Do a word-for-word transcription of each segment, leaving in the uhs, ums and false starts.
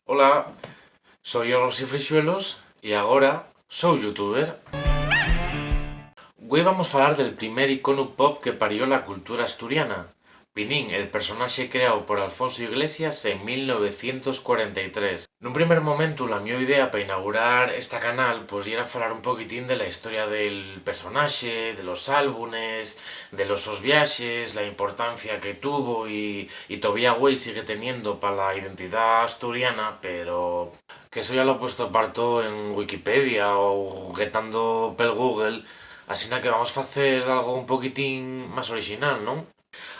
Hola, soi Rosy Freixuelos y agora sou youtuber. Güei vamos falar del primer iconu pop que parió la cultura asturiana, Pinín, el personaxe creáu por Alfonso Iglesias en mil novecientos cuarenta y tres. Nun primer momentu, la mio idea pa inaugurar esta canal, pues, yera falar un poquitín de la historia del personaxe, de los álbumes, de los sos viaxes, la importancia que tuvo y, y tovía güei sigue teniendo pa la identidá asturiana, pero que eso ya lo puesto parto en Wikipedia o guetando pel Google, asina que vamos facer algo un poquitín más orixinal, ¿non?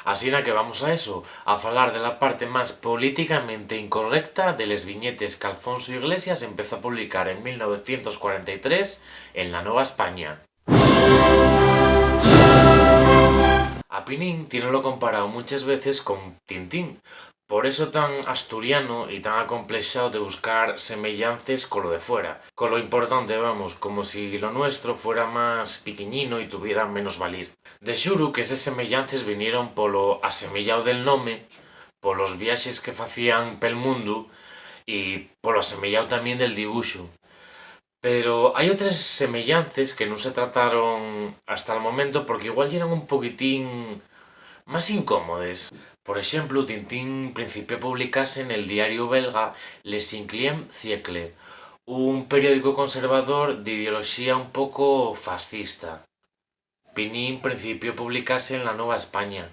Asina que vamos a eso, a falar de la parte más políticamente incorrecta de les viñetes qu'Alfonso Iglesias empezó a publicar en mil novecientos cuarenta y tres en La Nueva España. A Pinín tiénolo comparao munches veces con Tintín, por eso tan asturiano y tan acomplexao de buscar semeyances colo de fuera, colo importante, vamos, como si lo nuestro fuera más piquiñino y tuviera menos valir. De xuru qu'eses semeyances vinieron polo asemeyáu del nome, polos viaxes que facían pel mundu y polo asemeyáu tamién del dibuxu. Pero hai otres semeyances que nun se trataron hasta'l momento porque igual yeran un poquitín más incómodes. Por exemplu, Tintín principió a publicase nel diariu belga Le Cinquième Siècle, un periódicu conservador d'ideoloxía un poco fascista. Pinín principió a publicase en La Nueva España.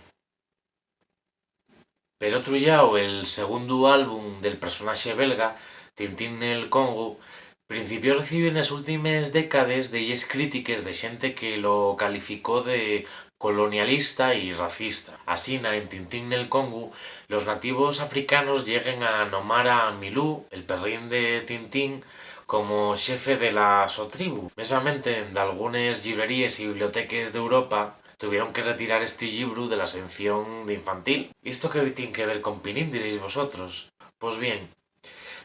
Per otru llau, el segundu álbum del personaxe belga, Tintín nel Congu, principió a recibir nes últimes décades delles crítiques de xente que lo calificó de colonialista y racista. Asina, en Tintín nel Congu, los nativos africanos lleguen a nomar a Milú, el perrín de Tintín, como xefe de la so tribu. Mesamente, dalgunes llibreríes y biblioteques d'Europa tuvieron que retirar esti llibru de la sección d'infantil. ¿Y esto qué tien que ver con Pinín?, diréis vosotros. Pos bien,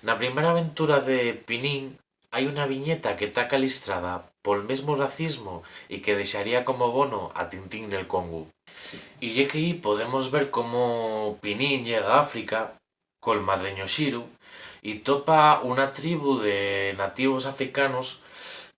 na primera aventura de Pinín hai una viñeta que ta calistrada pol mesmu racismu y que dexaría como bono a Tintín nel Congu. Y ye que ehí podemos ver cómo Pinín llega a África col madreño Xiru y topa una tribu de nativos africanos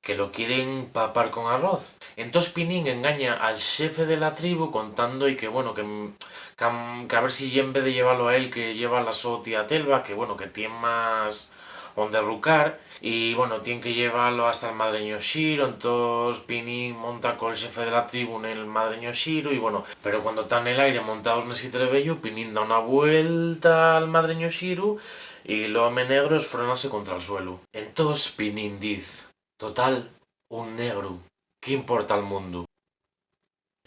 que lo quieren papar con arroz. Entós Pinín engaña al xefe de la tribu contando-y que, bueno, que, que, que a ver si en vez de llevalo a él, que lleva a la so tía Telva, que, bueno, que tien más onde rucar, y, bueno, tien que llevalo hasta'l madreño Xiru. Entós Pinín monta col xefe de la tribu nel madreño Xiru, y, bueno, pero cuando tán nel aire montaos nesi trebeyu, Pinín da una vuelta al madreño Xiru, y l'home negro esfrónase contra'l suelu. Entós Pinín diz: "Total, un negru, ¿qué importa'l mundu?".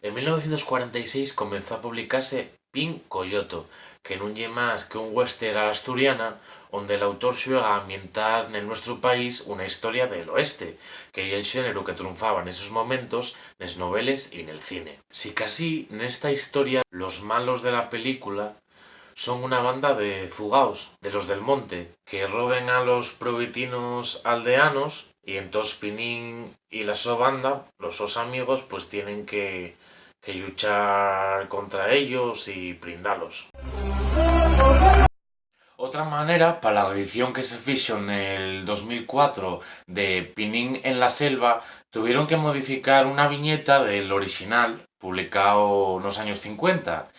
En mil novecientos cuarenta y seis comenzó a publicase Pin Coyoto, que nun ye más que un western a l'asturiana, onde l'autor xuega a ambientar nel nuestru país una historia del oeste, que ye'l xéneru que trunfaba nesos momentos nes noveles y nel cine. Sicasí, nesta historia, los malos de la película son una banda de fugaos, de los del monte, que roben a los probitinos aldeanos, y entós Pinín y la so banda, los sos amigos, pues tienen que, que lluchar contra ellos y prindalos. Otra manera, pa la reedición que se fixo nel dos mil cuatro de Pinín en la selva, tuvieron que modificar una viñeta del orixinal, publicao nos años cincuenta.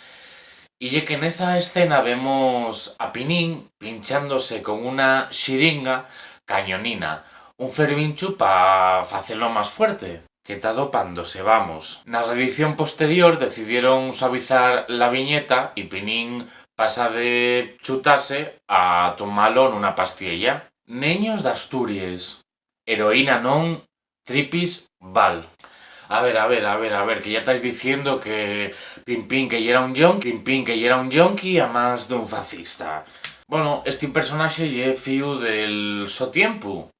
Y ye que nesa escena vemos a Pinín pinchándose con una xiringa cañonina, un fervinchu pa facelo más fuerte, que ta dopándose, vamos. Na reedición posterior decidieron suavizar la viñeta y Pinín pasa de chutase a tomalo nuna pastiella. Neños d'Asturies, heroína non, tripis, val. A ver, a ver, a ver, a ver, que ya tais diciendo que Pin Pin que yera un yonki, Pin Pin que yera un yonki, a más d'un fascista. Bueno, esti personaxe ye fíu del so tiempu,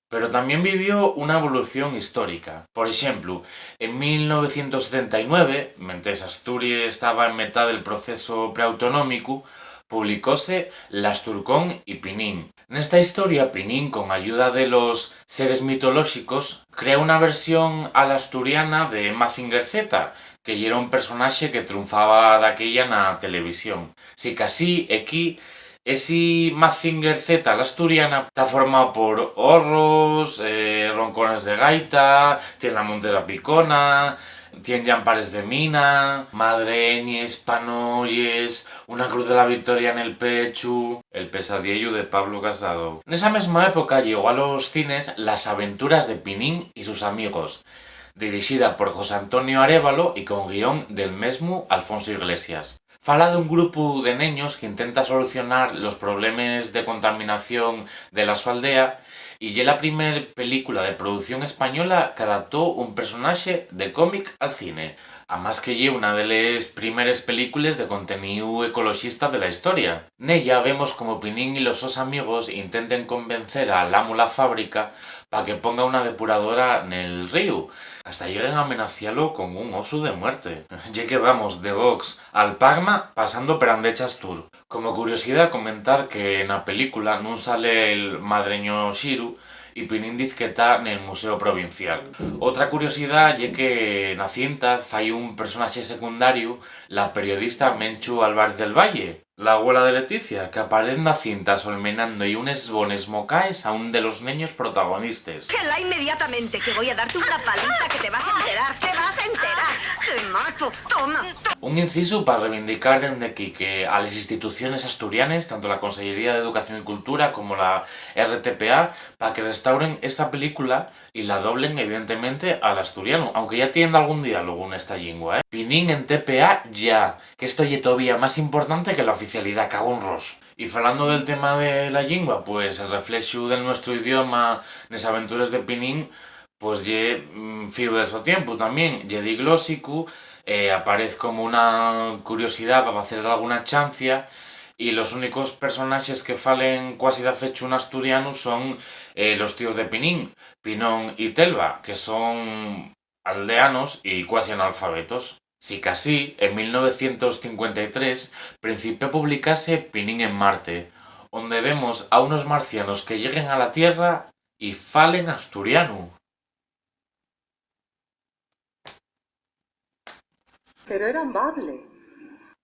pero tamién vivió una evolución histórica. Por exemplu, en mil novecientos setenta y nueve, mentes Asturies taba en metá del proceso preautonómicu, publicóse L'Asturcón y Pinín. Nesta historia, Pinín, con ayuda de los seres mitolóxicos, crea una versión a l'asturiana de Mazinger Z, que yera un personaxe que trunfaba daquella na televisión. Sicasí, equí, Esi Mazinger Z a l'asturiana ta formao por horros, eh, roncones de gaita, tien la montera picona, tien llampares de mina, madreñes, panoyes, una cruz de la victoria nel pechu, el pesadiellu de Pablo Casado. Nesa mesma época llegó a los cines Las aventuras de Pinín y sus amigos, dirixida por José Antonio Arévalo y con guión del mesmu Alfonso Iglesias. Fala d'un grupu de neños qu'intenta solucionar los problemes de contaminación de la so aldea, y ye la primer película de producción española qu'adaptó un personaxe de cómic al cine, amás que ye una de les primeres películes de conteníu ecoloxista de la historia. Nella vemos como Pinín y los sos amigos intenten convencer al amu la fábrica pa que ponga una depuradora nel ríu. Hasta lleguen a amenacialo con un osu de muerte. Ye que vamos de Vox al Pagma, pasando per Andechas Tour. Como curiosidá, comentar que na película nun sale'l madreño Xiru, y Pinín diz que ta nel Museo Provincial. Otra curiosidá ye que na cinta fai un personaxe secundariu, la periodista Menchu Álvarez del Valle, la güela de Leticia, qu'aparez na cinta solmenando-y unes bones mocaes a un de los neños protagonistes. Quela inmediatamente, que voy a darte una paliza que te vas a enterar, te vas a enterar. Te mato, toma, toma. Un incisu pa reivindicar dende aquí que a les instituciones asturianes, tanto la Consellería d'Educación y Cultura como la R T P A, pa que restauren esta película y la doblen, evidentemente, al asturianu, aunque yá tien dalgún diálogu nesta llingua, ¿eh? Pinín en T P A yá, qu'esto ye tovía más importante que la oficialidá, cago en ros. Y falando del tema de la llingua, pues el reflexu del nuestru idioma nes aventures de Pinín, pues ye, mm, fíu del so tiempu tamién, ye diglóxicu, eh, aparez como una curiosidá pa facer dalguna chancia, y los únicos personaxes que falen cuasi dafechu n'asturianu son, eh, los tíos de Pinín, Pinón y Telva, que son aldeanos y cuasi analfabetos. Sicasí, en mil novecientos cincuenta y tres principió a publicase Pinín en Marte, onde vemos a unos marcianos que lleguen a la Tierra y falen asturianu. Pero era en bable.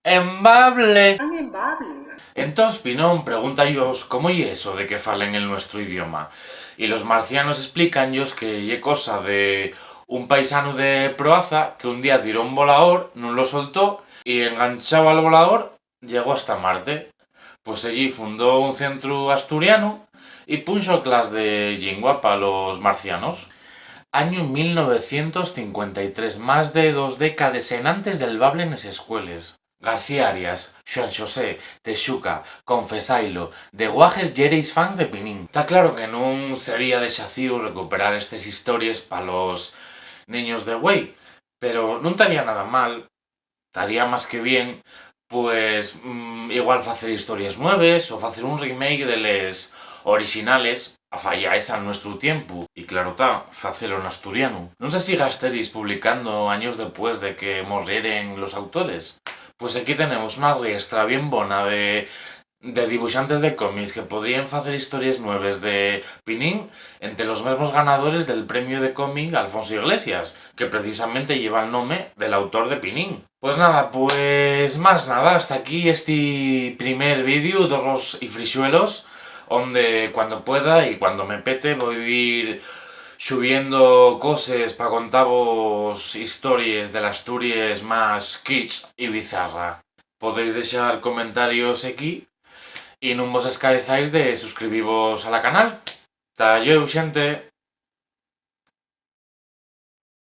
¡En bable! Tan en bable. Entós Pinón pregunta-yos cómo ye eso de que falen el nuestru idioma, y los marcianos esplícan-yos que ye cosa de un paisanu de Proaza que un día tiró un volador, nun lo soltó, y enganchao al volador, llegó hasta Marte. Pues ellí fundó un centru asturianu y punxo clas de llingua pa los marcianos. Añu mil novecientos cincuenta y tres, más de dos décades enantes del bable nes escueles. García Arias, Xuan Xosé, Texuca, Confesailo, Deguajes yereis fans de Pinín. Ta claro que nun sería dexacíu recuperar estes histories pa los neños de güei, pero nun taría nada mal, taría más que bien, pues, mm, igual facer histories nueves o facer un remake de les orixinales, afayaes al nuestru tiempu, y claro ta, facelo n'asturianu. Nun sé si gasteris publicando años depués de que morrieren los autores. Pues equí tenemos una riestra bien bona de, de dibuxantes de cómics que podríen facer histories nueves de Pinín ente los mesmos ganadores del premiu de cómic Alfonso Iglesias, que precisamente lleva el nome del autor de Pinín. Pues nada, pues más nada, hasta aquí esti primer vídeu d'Horros y Frixuelos, onde cuando pueda y cuando me pete voi dir xubiendo coses pa contavos histories de l'Asturies más kitsch y bizarra. Podéis dexar comentarios equí y nun vos escaezáis de suscribivos a la canal. Ta llueu, xente.